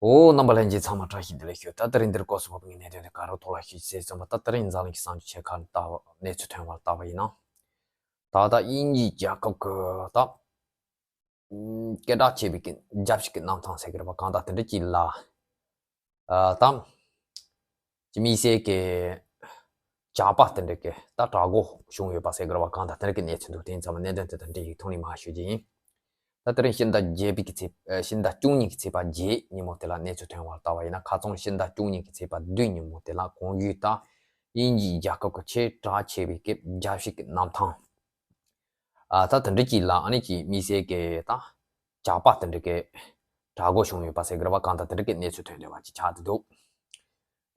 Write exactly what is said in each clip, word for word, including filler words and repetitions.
ཨོ། རྣམ་པ་ལྷན་རྒྱས་ཚང་མ་བཀྲ་ཤིས་བདེ་ལེགས་ཞུ། ད་དེ་རིང་འདིར་སྐབས་སུ་བབ་པའི་གནད་དོན་དེ་ག་རེ་ཐོག་ལ་ཞུ་ཟེར་ཙམ་པ། ད་དེ་རིང་འཛམ་གླིང་གི་གསར་འགྱུར་ཆེ་ཁག་ལ་ལྟ་བ། གནས་ཚུལ་ཐོན་པ་ལ་ལྟ་བ་ཡིན་ན། ད་ལྟ་དབྱིན་ཇིའི་རྒྱལ་ཁབ་ཀྱི་ད་སྐད་གྲགས་ཆེ་བའི་གི་རྒྱལ་སྤྱི་གི་གནམ་ཐང་ཟེར་གི་རེད་པ། གང་ལྟར་དེ་འདྲ་ཅིག་ལ། ཨ། ད་དམིགས་བསལ་གྱི་ཇག་པ་དེ་འདྲ་གི་ད་དྲག་དགོས་བྱུང་ཡོད་པ་ཟེར་གི་རེད་པ། གང་ལྟར་དེ་འདྲ་གི་གནས་ཚུལ་འདུག་དེ་ཡིན་ཙང་གནད་དོན་དེ་དང་འབྲེལ་ཡོད་ཐོག་ནས་མར་ཞུ་རྒྱུ་ཡིན། ད་དེ་རིང་ཕྱི་ཟླ་བརྒྱད་པའི་གི་ཚེས། ཨ། ཕྱི་ཟླ་བཅུ་གཉིས་ཀྱི་ཚེས་པ་བརྒྱད་ཉིན་མོ་དེ་ལ་གནས་ཚུལ་ཐོན་པ་ལ་ལྟ་བ་ཡིན་ན། ཁ་སང་ཕྱི་ཟླ་བཅུ་གཉིས་ཀྱི་ཚེས་པ་བདུན་ཉིན་མོ་དེ་ལ་གོང་ཞུས་ད་དབྱིན་ཇིའི་རྒྱལ་ཁབ་ཀྱི་ཆེས་གྲགས་ཆེ་བའི་གི་རྒྱལ་སྤྱི་གི་གནམ་ཐང་། ཨ། ད་དེ་འདྲ་ཅིག་ལ་ཨ་ནི་ཅིག་དམིགས་བསལ་གྱི་ད་ཇག་པ་དེ་འདྲ་གི་དྲག་དགོས་བྱུང་ཡོད་པ་ཟེར་གི་རེད་པ། གང་ལྟར་དེ་འདྲ་གི་གནས་ཚུལ་ཐོན་བསྡད་པ་ཅིག་ཆགས་བསྡད་འདུག་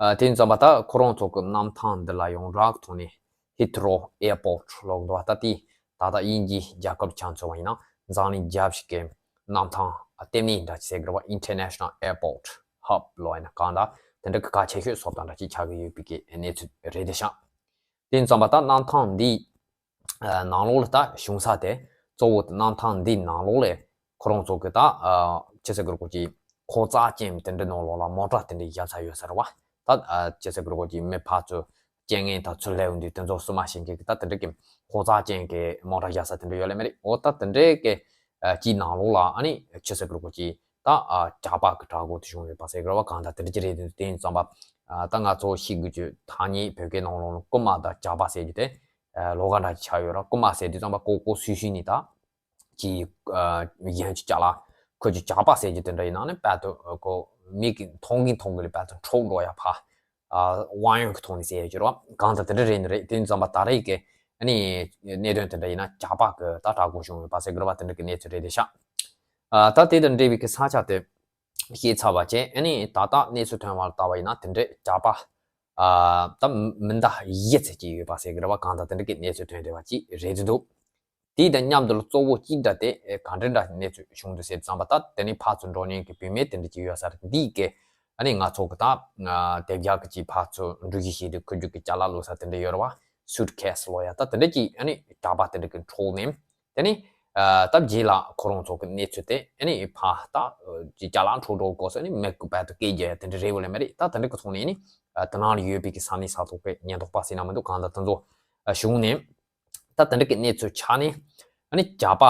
ཨ། དེ་ཡིན་ཙང་པ་ད་ཁོ་རང་ཚོ་གི་གནམ་ཐང་འདི་ལ་ཡོངས་གྲགས་ཐོག་ནས་Heathrow Airport ལབ་འདུག་ད་དེ་ད་ལྟ་དབྱིན་ཇིའི་རྒྱལ་ཁབ་ཆ་མཚོན་པ་ཡིན་ན་འཛམ་གླིང་རྒྱལ་སྤྱི་གི་གནམ་ཐང་ལྟེ་གནས་འདྲ་ཅིག་ཟེར་གི་རེད་པ། International Airport Hub ལབ་ཡིན་ན། གང་ལྟར་དེ་འདྲ་གི་གལ་ཆེ་ཤོས་བཟོ་ལྟ་འདྲ་ཅིག་ཆགས་ཀྱི་ཡོད་པའི་གི་གནས་ཚུལ་རེད་དེ་ཤག་དེ་ཡིན་ཙང་པ་ད་གནམ་ཐང་འདི་ཨ། ནང་ལོགས་ལ་ད་བྱུང་ས་དེ་གཙོ་བོ་དེ་གནམ་ཐང་འདི་ནང་ལོགས་ལ་ཁོ་རང་ཚོ་གི་ད། ཨ། ཅི་ཟེར་གི་རེད་གོ་ཅིག་ཁོག་རྩ་ཅན་དེ་འདྲ་ནང་ལོགས་ལ་མོ་ཊ་དེ་འདྲ་བཞག་ས་ཡོད་ས་རེད་པ། ད། ཨ། ཅི་ཟེར་གི་རེད་གོ་ཅིག་མི་ཕར་ཚུར་རྐྱེན་ངན་དང་ཚུར་སླེབས་འོང་དུས་དེ་ཚོ་བསུ་མ་ཤེས་མཁན་གྱི་ད་དེ་འདྲ་གི་ཁོག་རྩ་ཅན་གྱི་མོ་ཊ་བཞག་ས་དེ་འདྲ་ཡོད་ལེ་མ་རེད། འོ། ད་དེ་འདྲའི་གི་ཨ། ཅིག་ནང་ལོགས་ལ་ཨ་ནི་ཅི་ཟེར་གི་རེད་གོ་ཅིག་ད། ཨ། ཇག་པ་གི་དྲག་དགོས་དེ་བྱུང་ཡོད་པ་ཟེར་གི་རེད་པ། གང་ལྟར་དེ་འདྲ་ཅིག་རེད། དེ་ཡིན་ཙང་པ། ཨ། ད་ང་ཚོ་ཤེས་དགོས་ཀྱི་ཐ་སྙད་བོད་སྐད་ནང་ལོགས་ལ་རྐུན་མ་དང་ཇག་པ་ཟེར་རྒྱུ་དེ། ཨ། ལོགས་ཀ་འདྲ་ཅིག་ཆགས་ཡོད་རེད། རྐུན་མ་ཟེར་དུས་ཙམ་པ་ཀོ་ཀོ་སུ་ཤུ་ནི་ད་ཅིག་ཨ། གཞན་གྱི་ཅ་ལག་ཁོ་ཚོས་ཇག་པ་ཟེར་རྒྱུ་དེ་འདྲ་ཡིན་ན་ནི་དཔལ་དུ་ཁོ་མིག་གིས་མཐོང་གིན་མཐོང་གིན་ལ་དཔལ་དུ་འཕྲོག་འགྲོ་ཡ་ཕ། ཨ། དབང་ཡོད་ཀྱི་ཐོག་ནས་ཟེར་ཡ་ཅིག་རེད་པ། གང་ལྟར་དེ་འདྲ་རེད་ནི་རེད། དེ་ཡིན་ཙང་པ་ད་རེས་ཀྱི་ཨ་ནི་གནད་དོན་དེ་འདྲ་ཡིན་ན་ཇག་པ་གི་ད་དྲག་དགོས་བྱུང་ཡོད་པ་ཟེར་གི་རེད་པ། དེ་འདྲ་གི་གནས་ཚུལ་རེད་དེ་ཤག་ཨ། ད་དེ་དང་འབྲེལ་བའི་གི་ས་ཆ་དེ་ཤེས་ཚར་བ་བྱས། ཨ་ནི་ད་ལྟ་གནས་ཚུལ་ཐོན་པ་ལ་ལྟ་བ་ཡིན་ན་དེ་འདྲའི་ཇག་པ། ཨ། ད་མི་འདྲ་བཞི་ཙམ་ཅིག་ཡོད་པ་ཟེར་གི་རེད་པ། གང་ལྟར་དེ་འདྲ་གི་གནས་ཚུལ་ཐོན་བསྡད་པ་ཅིག་རེད་འདུག་དེ་དང་མཉམ་དུ་ལ་གཙོ་བོ་གཅིག་འདྲ་དེ་ག་འདྲ་འདྲ་གནས་ཚུལ་བྱུང་འདུག་ཟེར་ཙམ་པ། ད་དེ་ནས་ཕར་ཚུར་འགྲོ་མཁན་གྱི་བུད་མེད་དེ་འདྲ་ཅིག་ཡོད་ས་རེད། འདིས་ཀྱི་ཨ་ནི་ང་ཚོ་གི་ད་དེབ་རྒྱག་གི་ཅིག་ཕར་ཚུར་འགྲུལ་བཞུད་བྱེད་དུས་ཁུ་རྒྱུག་གི་ཅ་ལག་བླུགས་ས་དེ་འདྲ་ཡོད་རེད་པ། སུཊ་ཀེ་སི་ལབ་ཡ། ད་དེ་འདྲ་ཅིག་ཨ་ནི་ཇག་པ་དེ་འདྲ་གི་འཕྲོག་ནས། དེ་ནས་ཨ། ད་རྗེས་ལ་ཁོ་རང་ཚོ་གི་གནས་ཚུལ་དེ་ཨ་ནི་ཕར་ད་ཅིག་ཅ་ལག་འཕྲོག་འགྲོ་སྐབས་སུ་ཨ་ནི་མི་གི་དཔལ་དུ་སྐད་རྒྱག་ཡ་དེ་འདྲ་རེད་པ་ལེ་མ་རེད། ད་དེ་འདྲ་གི་ཐོག་ནས་ཨ་ནི་ཨ། དེ་ནང་ལ་ཡོད་པའི་གི་ས་གནས་ས་ཐོག་གི་ཉེན་རྟོག་པ་ཟེར་ན་མི་འདུག་གང་ལྟར་དེ་ཚོ་ཨ། བྱུང་ནས། ད་དེ་འདྲ་གི་གནས་ཚུལ་ཆགས་ནས་ཨ་ནི་ཇག་པ་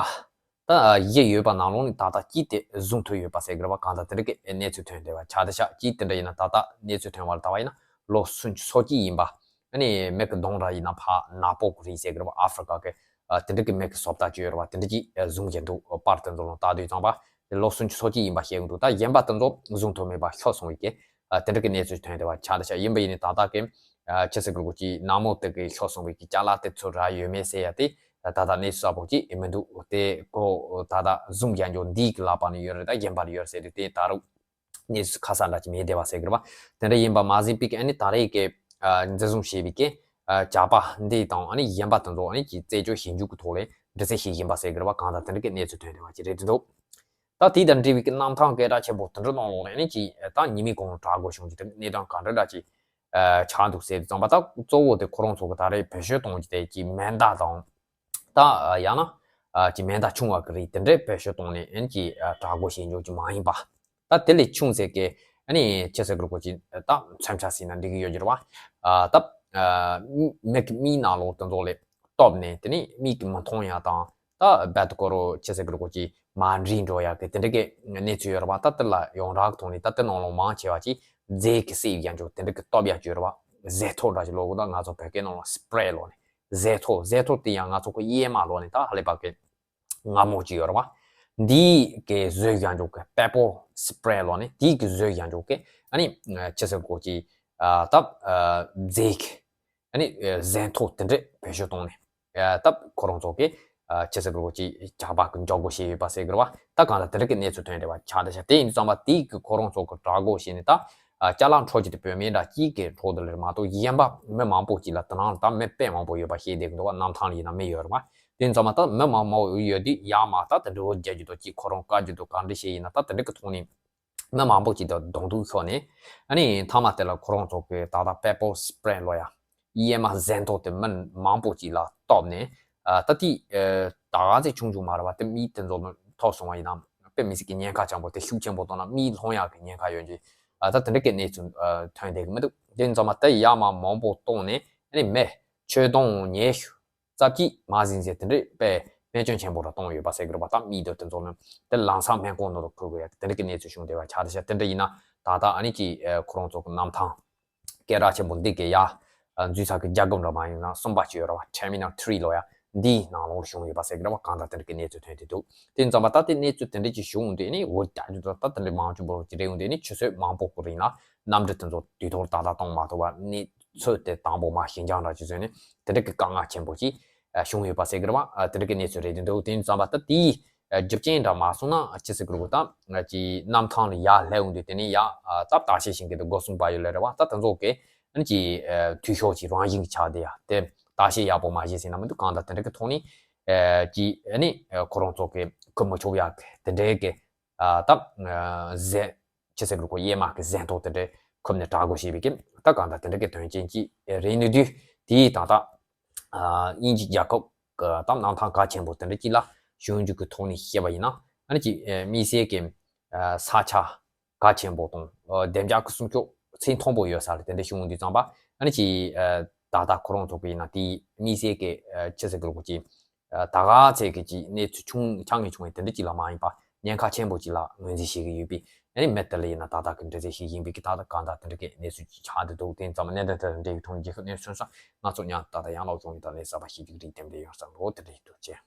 ད་བཞི་ཡོད་པ་ནང་ལོགས་ནས་ད་ལྟ་གཅིག་དེ་བཟུང་ཐུབ་ཡོད་པ་ཟེར་གི་རེད་པ། གང་ལྟར་དེ་འདྲ་གི་གནས་ཚུལ་ཐོན་བསྡད་པ་ཆགས་བསྡད་ཤག་གཅིག་དེ་འདྲ་ཡིན་ན་ད་ལྟ་གནས་ཚུལ་ཐོན་པ་ལ་ལྟ་བ་ཡིན་ན་ལོ་སུམ་ཅུ་སོ་གཅིག་ཡིན་པ། ཨ་ནི་མིག་གི་མདོངས་འདྲ་ཡིན་ན་ཕར་ནག་པོ་གི་རེད་ཟེར་གི་རེད་པ། ཨ་ཧྥི་རི་ཀ་གི་ཨ། དེ་འདྲ་གི་མིག་གི་བཟོ་ལྟ་ཅིག་ཡོད་རེད་པ། དེ་འདྲ་ཅིག་ཨ། བཟུང་བྱས་འདུག་པར་དེ་ཚོ་ལ་ལྟ་དུས་ཙམ་པ་ལོ་སུམ་ཅུ་སོ་གཅིག་ཡིན་པ་བཤད་གི་འདུག་ད་གཞན་པ་དེ་ཚོ་བཟུང་ཐུབ་མེད་པ་ཤོར་སོང་བའི་གི་ཨ། དེ་འདྲ་གི་གནས་ཚུལ་ཐོན་བསྡད་པ་ཆགས་བསྡད་ཤག་ཡིན་པ་ཡིན་ནའི་ད་ལྟ་གི་ཨ། ཅི་ཟེར་དགོས་རེད་གོ་ཅིག་ནག་མོ་དེ་གི་ཤོར་སོང་བའི་གི་ཅ་ལག་དེ་ཚོ་རག་ཡོད་མེད་ཟེར་ཡ་དེ་ད་ལྟ་གནས་ཚུལ་གསལ་པོ་ཅིག་མི་འདུག་དེ་ཁོ་ད་ལྟ་བཟུང་བྱས་འདུག་འདིའི་གི་ལག་པ་ནས་ཡོད་རེད། ད་གཞན་པ་ནས་ཡོད་རེད་ཟེར་དུས་དེ་ད་རུང་གནས་ཚུལ་ཁ་གསལ་འདྲ་ཅིག་མེད་བསྡད་པ་ཟེར་གི་རེད་པ། དེ་འདྲ་ཡིན་པ་མ་ཟིན་པའི་གི་ཨ་ནི་ད་རེས་ཀྱི་ཨ། འཛིན་བཟུང་བྱས་པའི་གི་ཨ། ཇག་པ་འདི་དང་ཨ་ནི་གཞན་པ་དེ་ཚོ་ཨ་ནི་ཅིག་རྩད་གཅོད་བྱེད་འཇུག་གི་ཐོག་ལ་འདྲི་རྩད་བྱེད་བཞིན་པ་ཟེར་གི་རེད་པ། གང་ལྟར་དེ་འདྲ་གི་གནས་ཚུལ་ཐོན་བསྡད་པ་ཅིག་རེད་འདུག་ད་དེ་དང་འབྲེལ་བའི་གི་གནམ་ཐང་སྐད་གྲགས་ཆེན་པོ་དེ་འདྲ་ནང་ལོགས་ལ་ཨ་ནི་ཅིག་ད་ཉི་མའི་གུང་ལ་དྲག་དགོས་བྱུང་རྒྱུ་དེ་གནས་སྟངས་ག་འདྲ་འདྲ་ཅིག་ཨ། ཆགས་འདུག་ཟེར་དུས་ཙམ་པ། ད་གཙོ་བོ་དེ་ཁོ་རང་ཚོ་གི་ད་རེས་བེད་སྤྱོད་གཏོང་རྒྱུ་དེ་ཅིག་མེ་མདའ་དང་། ད་ཡང་ན་ཨ། ཅིག་མེ་མདའ་ཆུང་བ་གི་རིགས་དེ་འདྲའི་བེད་སྤྱོད་གཏོང་ནས་ཨ་ནི་ཅིག་ཨ། དྲག་དགོས་བྱེད་འཇུག་རྒྱུ་མ་ཡིན་པ། ད་དེ་ལས་ཆུང་ཟེར་གི་ཨ་ནི་ཅི་ཟེར་དགོས་རེད་གོ་ཅིག་ད་མཚོན་ཆ་ཟེར་ན་འགྲིག་གི་ཡོད་ཀྱི་རེད་པ། ཨ། ད་ཨ། མིག་གི་མིག་ནང་ལོགས་དེ་ཚོ་ལ་གཏོར་ནས་དེ་ནས་མིག་གིས་མི་མཐོང་ཡ་དང་། ད་རྦད་དེ་ཁོ་རང་ཅི་ཟེར་དགོས་རེད་གོ་ཅིག་མ་འདྲེས་འགྲོ་ཡ་གི་དེ་འདྲ་གི་གནས་ཚུལ་ཡོད་རེད་པ། ད་དེ་ལ་ཡོངས་གྲགས་ཐོག་ནས་ད་དེ་ནང་ལོགས་མང་ཆེ་བ་ཅིག་རྫས་ཀྱིས་བསྲེགས་ཡ་འཇུག་དེ་འདྲ་གི་གཏོར་ཡ་ཅིག་ཡོད་རེད་པ། ཟས་ཐོ་འདྲ་ཅིག་ལབ་དགོས། ད་ང་ཚོ་བོད་སྐད་ནང་ལ་སི་པི་རེ་ལབ་ནས། ཟས་ཐོ། ཟས་ཐོ་དེ་ཡང་ང་ཚོ་གི་གཡེར་མ་ལབ་ནས་ད་ཧ་ལས་པ་གི་མངར་མོ་ཅིག་ཡོད་རེད་པ། འདི་གི་བཟོས་ཡ་འཇུག་གི་པེ་པར་སི་པི་རེ་ལབ་ནས། འདི་གི་བཟོས་ཡ་འཇུག་གི་ཨ་ནི་ཅི་ཟེར་དགོས་ཅིག་ཨ། ད་ཨ། རྫས་ཀྱི་ཨ་ནི་ཨ། ཟས་ཐོ་དེ་འདྲ་བེད་སྤྱོད་བཏང་ནས། ཨ། ད་ཁོ་རང་ཚོ་གི་ཨ། ཅི་ཟེར་དགོས་ཅིག་ཇག་པ་གི་འཇོག་སྒོ་བྱས་ཡོད་པ་ཟེར་གི་རེད་པ། ད་གང་ལ་དེ་འདྲ་གི་གནས་ཚུལ་ཐོན་རེད་པ། ཆགས་བསྡད་ཤག་དེ་ཡིན་དུས་ཙམ་པ་དེ་གི་ཁོ་རང་ཚོ་གི་དྲག་དགོས་བྱས་ནས་ད། ཨ། ཅ་ལག་འཕྲོག་རྒྱུ་དེ་བུད་མེད་འདྲ་གཅིག་གིས་འཕྲོག་དེ་ལ་མ་གཏོགས་གཞན་པ་མི་མང་པོ་ཅིག་ལ། དེ་ནང་ལ་ད་མི་དཔེ་མང་པོ་ཡོད་པ་ཤེས་བསྡད་གི་འདུག་པ། གནམ་ཐང་ལ་ཡིན་ན་མི་ཡོད་རེད་པ། དེ་ཡིན་ཙང་མ་ད་མི་མང་མང་པོ་ཡོད་དུས་ཡར་མར་ད་དེ་འདྲ་བོ་རྒྱག་རྒྱུ་འདུག་གཅིག་ཁོ་རང་བཀག་རྒྱུ་འདུག་ག་འདྲ་བྱས་ཡིན་ན་ད་དེ་འདྲ་གི་ཐོག་ནས་མི་མང་པོ་ཅིག་ད་གདོང་ཐུག་ཤོར་ནས། ཨ་ནི་མཐའ་མ་དེ་ལ་ཁོ་རང་ཚོ་གི་ད་ལྟ་པེ་པར་སི་པི་རེ་ལབ་ཡ། གཡེར་མ་ཟས་ཐོ་དེ་མི་མང་པོ་ཅིག་ལ་གཏོར་ནས། ཨ། ད་དེ་ཨ། ད་ག་ཚོད་ཆུང་ཆུང་མ་རེད་པ། དེ་མིག་དེ་ཚོ་ཐོབ་སོང་བ་ཡིན་ན། དཔེ་མི་སྲིད་ཀྱི་ཉེན་ཁ་ཆེན་པོ་དེ་ཤུགས་ཆེན་པོ་བཏང་ན་མི་ལྷུང་ཡག་གི་ཉེན་ཁ་ཡོད་ཀྱི། ཨ་ད་དེ་འདྲ་གི་གནས་ཚུལ་ཨ་ཐོན་བསྡད་ཀྱི་མི་འདུག་དེ་ཙམ་མ་ད་ཡར་མར་མང་པོ་བཏང་ནས་ཨ་ནི་མི་ཆོད་གཏོང་ཉེ་ཤོས་ཙམ་གྱིས་མ་ཟིན་ཚེ་དེ་འདྲའི་དཔེ་སྨན་བཅོས་ཆེན་པོ་ར་གཏོང་ཡོད་པ་ཟེར་གི་རེད་པ། ད་མི་དེ་དེ་ཚོ་ནི་དེ་ལམ་སང་སྨན་ཁང་ནང་དུ་འཁོད་དགོས་ཡ་དེ་འདྲ་གི་གནས་ཚུལ་བྱུང་བསྡད་པ་ཆགས་བསྡད་ཤག་དེ་འདྲ་ཡིན་ན་ད་ལྟ་ཨ་ནི་ཀྱི་ཨ་ཁོ་རང་ཚོ་གི་གནམ་ཐང་སྐད་གྲགས་ཆེན་པོ་འདི་གི་ཡ་ཨ་འཛུལ་ས་གི་རྒྱལ་ཁབ་འདྲ་མ་ཡིན་ན་གསུམ་པ་ཅིག་ཡོད་རེད་པ། Terminal three ལོ་ཡ་འདིའི་ནང་ལོགས་བྱུང་ཡོད་པ་ཟེར་གི་རེད་པ། གང་ལྟར་དེ་འདྲ་གི་གནས་ཚུལ་ཐོན་བསྡད་འདུག་དེ་ཙམ་པ་ད་དེ་གནས་ཚུལ་དེ་འདྲ་ཅིག་བྱུང་འདུག་ཨ་ནི་འོ་ད་ད་དེ་འདྲ་མང་ཆེན་པོ་ཅིག་རེད་འོང་དུས་ཨ་ནི་ཆུ་ཚོད་མང་པོ་གི་རིང་ལ་གནམ་གྲུ་དེ་ཚོ་དུས་ཐོག་ཏག་ཏག་གཏོང་མ་ཐུབ་པ་གནས་ཚུལ་དེ་དང་པོ་མ་ཤིན་ཅང་འདྲ་ཅིག་བཟོས་ནས་དེ་འདྲ་གི་དཀའ་ངལ་ཆེན་པོ་ཅིག་བྱུང་ཡོད་པ་ཟེར་གི་རེད་པ། དེ་འདྲ་གི་གནས་ཚུལ་རེད་འདུག་དེ་ཙམ་པ་ད་དེའི་རྒྱུ་རྐྱེན་འདྲ་མ་སོང་ན་ཅི་ཟེར་གི་རེད་གོ་ད་ཅི་གནམ་ཐང་ལ་ཡར་སླེབས་འོང་དུས་དེ་ནས་ཡར་སྟབས་བརྟག་དཔྱད་བྱེད་མཁན་དེ་སྒོ་སྲུང་པ་ཡོད་ལེ་རེད་པ། ད་དེ་ཚོ་གི་ཨ་ནི་ཅི་འཐུས་ཤོར་ཅིག་རང་བཞིན་གྱི་ཆགས་བསྡད་ཡ་དེ་བརྟག་དཔྱད་ཡག་པོ་མ་བྱས་ཟིན་ན་མི་འདུག་གང་ལྟར་དེ་འདྲ་གི་ཐོག་ནས་ཅི་ཨ་ནི་ཁོ་རང་ཚོ་གི་ཁུར་མི་ཆོག་ཡ་གི་དེ་འདྲའི་གི་ད་གཟན་ཅི་ཟེར་གི་རེད་གོ་གཡེར་མ་གི་གཟན་ཐོག་དེ་འདྲའི་ཁུར་ནས་དྲག་དགོས་བྱས་པའི་གི་ད་གང་ལྟར་དེ་འདྲ་གི་དོན་རྐྱེན་ཅིག་རེད་ནི་དུས་དེའི་ད་ལྟ་དབྱིན་ཇི་རྒྱལ་ཁབ་ཀྱི་ད་གནམ་ཐང་གལ་ཆེན་པོ་དེ་འདྲ་ཅིག་ལ་ཞུ་རྒྱུ་གི་ཐོག་ནས་བཤད་པ་ཡིན་ན་ཨ་ནི་ཅིག་དམིགས་བསལ་གྱི་ས་ཆ་གལ་ཆེན་པོ་དང་བདེ་འཇགས་ཀྱི་སྲུང་སྐྱོབ་ཚད་མཐོན་པོ་ཡོད་ས་ལ་དེ་འདྲ་ཞུ་འོང་དུས་ཙམ་པ་ཨ་ནི་ཅིག་ད་ལྟ་ཁོ་རང་ཚོ་གི་ཡིན་ན་དེའི་དམིགས་བསལ་གྱི་ཅི་ཟེར་གི་རེད་གོ་ཅིག་ད་ག་ཚད་ཀྱི་ཅིག་གནས་ཚུལ་བྱུང་ཆགས་ངེས་བྱུང་བའི་དེ་འདྲ་ཅིག་ལ་མ་ཡིན་པ་ཉེན་ཁ་ཆེན་པོ་ཅིག་ལ་ངོས་འཛིན་བྱེད་ཀྱི་ཡོད་པས། ཨ་ནི་མི་དེ་ལ་ཡིན་ན་ད་ལྟ་གི་འདྲི་རྩད་ཞིག་ཡིན་པའི་གི་ད་ལྟ་གང་ལྟར་དེ་འདྲ་གི་གནས་ཚུལ་ཅིག་ཆགས་བསྡད་འདུག་དེ་ཙམ་གནད་དོན་དེ་འདྲ་ཡི་ཐོག་ནས་རྒྱལ་ཁབ་གནས་ཚུལ་སོང་ཙང་ང་ཚོ་ཉག་ད་ལྟ་ཡང་ལོག་བྱུང་ཡོད་ད་ལས་གསར་པ་ཞིག་ཅིག་རིགས་དེ་འདྲ་ཡོང་ས་འགྲོ་དེ་འདྲ་ཡིན་འདུག་ཅེས།